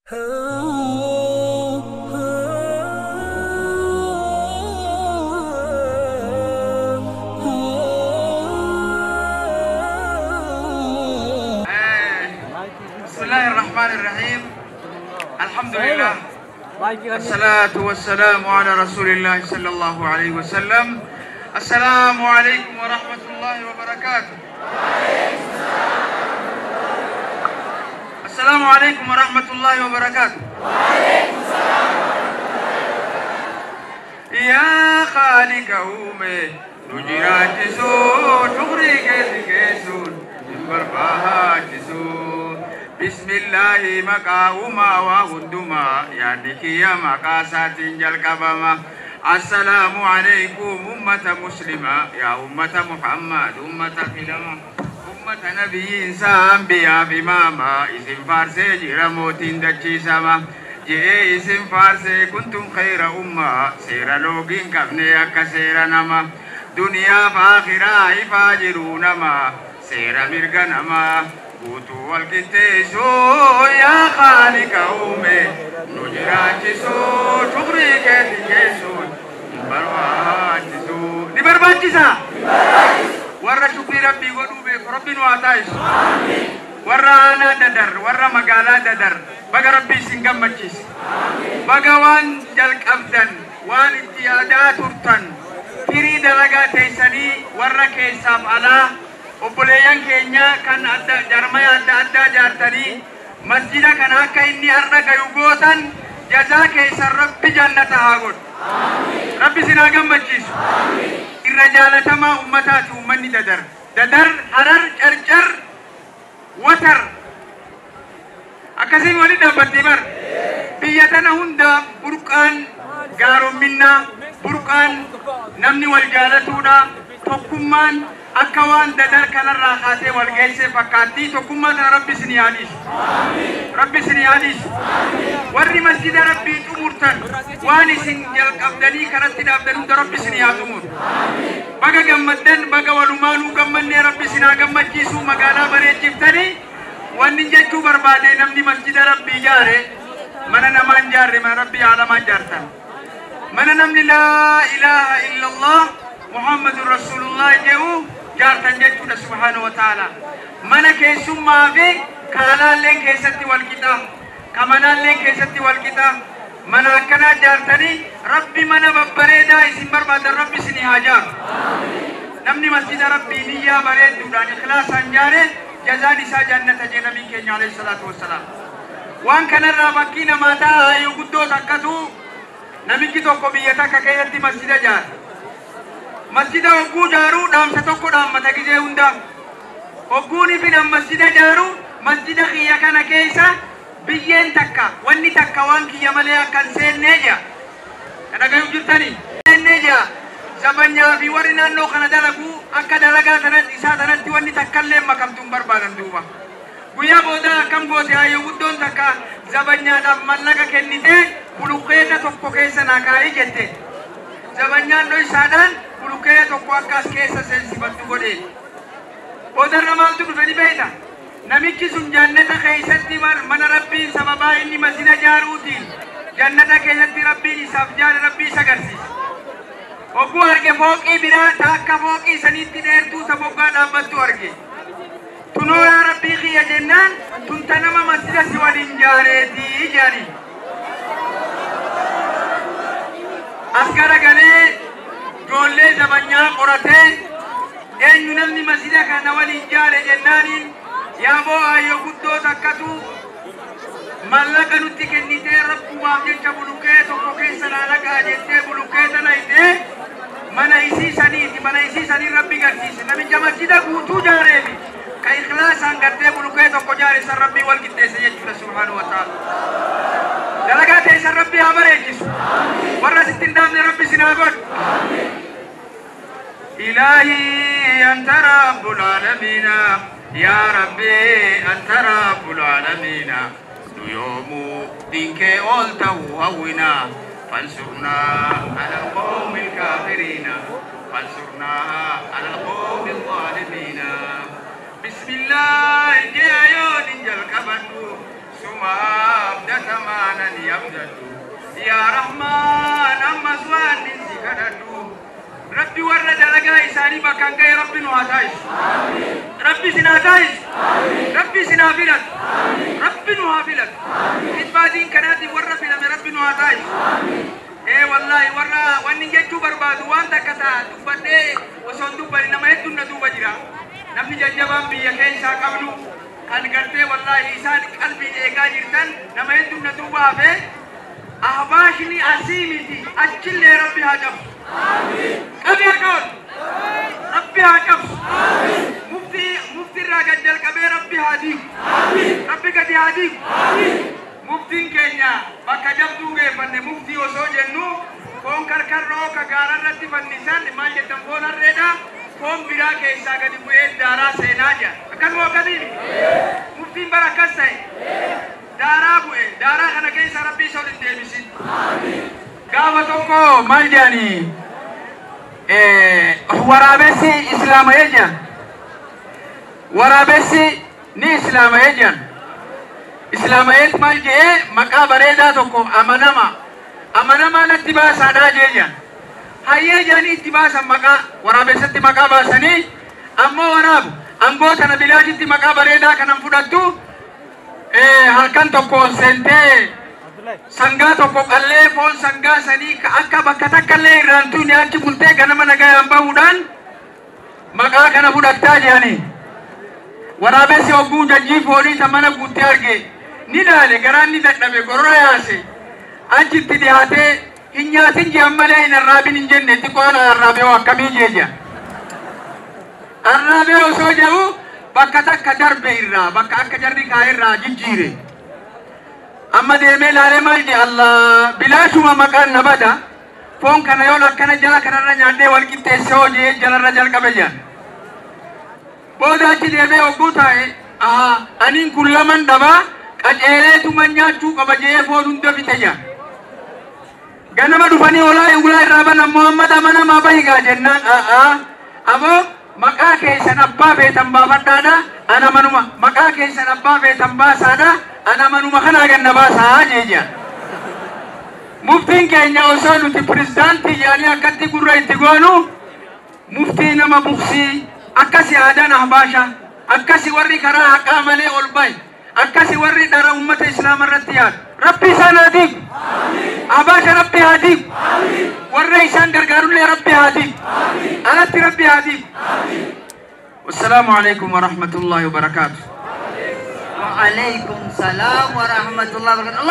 بسم الله الرحمن الرحيم. الحمد لله، الصلاة والسلام على رسول الله صلى الله عليه وسلم. السلام عليكم ورحمة الله وبركاته. السلام عليكم ورحمة الله وبركاته. يا خالق أمي نجراتسو شغري كيسون برباهاتسو. بسم الله مقاوما وهدما يا دكيا مقاسات جلقبما. السلام عليكم أمة مسلمة يا أمة محمد أمة فيلما أمة نبي إنسان بيا بماما اسم فارسي جرموتين دجي سما جي اسم فارسي كنتم خير أمة سير لوغين كفني أكسير نما دنيا فاخرة فاجرون ما سير مرغنما guutuu wal qixxeessuu yaa khaalika uume nu jiraachisuu shukrii keetti geessuun ni barbaachisuu. Ni barbaachisa. Warra shukrii rabbii godhuu beeku rabbi nu haa taasisu. Warra aanaa Dadar, warra magaalaa Dadar, baga rabbi isin gammachiise. Baga waan jalqabdan, waan itti yaadaa turtan, firii dalagaa teessanii warra keessaaf alaa obboleeyyan keenya kan adda jarmaya adda addaa jaartanii masjida kana akka inni har'a gayu gootan jazaa keessan rabbi jannata haa godhu. Rabbi isin haa gammachiisu. Irra jaalatamaa ummataati ummanni Dadar. Dadar, Harar, Carcar, Watar. Akkasiin waliin dhaabbattee bar. Biyya tana hunda burqaan gaaromminnaa, burqaan namni wal jaalatuudha, tokkummaan akka waan Dadar kanarraa kaasee wal geessee fakkaatti. Tokkummaa kana rabbi isin yaadisu. Rabbi isin yaadisu. Warri masjida rabbii xumurtan waan isin jalqabdanii kanatti dhaabdan hunda rabbi isin yaa xumuru. Baga gammaddan, baga walumaanuu gammannee rabbi isin haa gammachiisu. Magaalaa bareechiftanii wanni jechuu barbaade namni masjida rabbii ijaare mana namaan jaarre, mana rabbii aalamaan jaartan. Mana namni laa ilaaha illallah Muhammadun Rasulullah jedhu jaartan jechuudha subhaanahu wa ta'ala. Mana keessummaa fi kaalaalleen keessatti wal qixa, kamanaalleen keessatti wal qixa. Mana akkanaa jaartanii rabbi mana babbareedaa isin barbaadan rabbi isinii haa jaaru. Namni masjida rabbii niyyaa bareedduudhaan ikhlaasaan jaare jazaan isaa jannata jee nabiin keenya alayhi salaatu wassalaam. Waan kanarraa fakkii namaa ta'a hayyuu guddoo takkatu namichi tokko biyya takka keessatti masjida jaare. Masjida hogguu jaaruu dhaamsa tokko dhaammata gizee hunda. Hogguuni fidan masjida jaaruu masjida kiyya kana keessa biyyeen takka wanni takka waan kiyya malee akka hin seennee jira. Kana gayuu jirtanii? Seennee jira. Zabanyaa fi warri naannoo kana dalaguu akka dalagaa tanatti isaa tanatti wanni takkallee makamtu hin barbaadan duuba. Guyyaa booda akkam goote hayyuu guddoon takka zabanyaadhaaf mallaqa kennitee buluqqeeta tokko keessa naa kaa'ii jette. Zabanyaan dhoysaadhaan buluqqeeta tokko akka as keessa seensifattu godhe. Boodarra maaltu dhufe ni beekta? Namichi sun jannata keessatti mana rabbiin sababaa inni masjida jaaruutiin jannata keessatti rabbiin isaaf jaare rabbii isa agarsiise. Hogguu arge fooqii biraa ta akka fooqii saniitti dheertuu ta moggaa dhaabbattu arge. Tunoo yaa rabbii kiyya jennaan tun ta nama masjida si waliin jaareetii jedhani. As garagalee ijoollee zabanyaa qoratee eenyu namni masjida kana waliin jaare jennaaniin yaaboo hayyoo guddoo takkatu mallaqa nutti kennitee rabbumaaf jecha buluqqee tokko keessa naa naqaa jettee buluqqee tana hidhee mana isii saniiti mana isii sanii rabbi garsiise. Namicha masjida guutuu jaareefi ka ikhlaasaan gartee buluqqee tokko jaare san rabbii wal qixxeesse jechuudha subhaanahu wa ta'ala. Dalagaa teessan rabbi haa bareechisu. Warra sitti hin dhaabne rabbi isin haa godhu. إلهي أنت رب العالمين يا ربي أنت رب العالمين يوم دينك قلت هونا فانصرنا على القوم الكافرين فانصرنا على القوم الظالمين. بسم الله جاء يوم جل كبدو سما أبدتما. Yaa Rahmaan ammas waan si kadhadhu. Rabbi warra dalagaa isaanii bakkaan ga'e Rabbi nu haa taasisu. Rabbi isin haa taasisu. Rabbi isin haa filatu. Rabbi nu haa filatu. Khidbaatiin kanaatiin warra filame Rabbi nu haa taasisu. Wallaahi warra wanni jechuu barbaadu waan takka ta'a dubbadhee osoo hin dubbanne nama hedduun na duuba jira. Namni jajjabaan biyya keessaa qabnu kan gartee wallaahi isaan qalbiin eegaa jirtan nama hedduun na duuba hafee ahbaashni asii miti achillee Rabbi haa cabsu. Qabi harka ol. Rabbi haa cabsu. Muftii irraa gad jalqabee Rabbi haa diigu. Rabbi gadi haa diigu. Muftiin keenya bakka jabduu geeffanne muftii osoo jennu foon karkarroo ka gaara irratti fannisan maal jettan foon harreedha foon biraa keessaa gadi bu'ee daaraa seenaa jira. Akkasuma akkasiin muftiin bara akkas ta'e daaraa bu'e daaraa kana keessa Rabbi isa ol hin deebisin. Gaafa tokko maal jedhanii waraabessi islaamayee jedhan. Waraabessi ni islaamayee jedhan. Islaamayee maal jedhee maqaa bareedaa tokko amanama. Amanamaa natti baasaadhaa jee jedhan. Hayyee jedhanii itti baasan maqaa waraabessatti maqaa baasanii ammoo waraabu angoo tana bilaashitti maqaa bareedaa kanan fudhattu halkan tokko ol seentee sangaa tokko qallee foon sangaa sanii akka bakka takkallee irraan tuuni achi bultee ganama nagayaan bahuudhaan maqaa kana fudhattaa jedhanii. Waraabessi hogguu jajjii foonii ta mana guuttee arge ni laale garaan ni dadhabe gorora yaase achitti dhiyaatee hin nyaatin je'an malee hin arraabin hin jenne xiqqoon arraabee hoo akkamii jee je'a. Arraabee osoo jedhu bakka takka darbe irraa bakka akka jarri kaa'e irraa jijjiire. Amma deemee laalee maal jedhe Allah bilaashuma maqaan na bada foon kana yoon akkana jala kanarra nyaadhee wal qixxeessee hoo jee jalarra jalqabe jedhan. Booda achi deemee hogguu taa'e aniin kun laman dhabaa qaceeleetuma nyaachuu qaba jee foon hunda fite jedhan. Ganama dhufanii olaa ulaa irraa banan Muhammad amanamaa bahigaa jennaan aboo maqaa keessan abbaa feetan baafadhaadha ana manuma maqaa keessan abbaa feetan baasaadha ana manuma kanaa ganna baasaa jee jedhan. Muftiin keenya osoo nuti pirezidaantii jedhanii akkatti gurra itti goonu muftii nama buksii akkasi aadaan ahbaasha akkasi warri karaa haqaa malee ol bahe akkasi warri dhara ummata islaama irratti yaadu. Rabbi isaan haa diigu. Ahbaasha Rabbi haa diigu. Warra isaan gargaarullee Rabbi haa diigu. Alatti Rabbi haa diigu. Wassalaamu alaikum wa rahmatullahi wa barakaatuh. Waalaikum salam warahmatullahi wabarakatuh.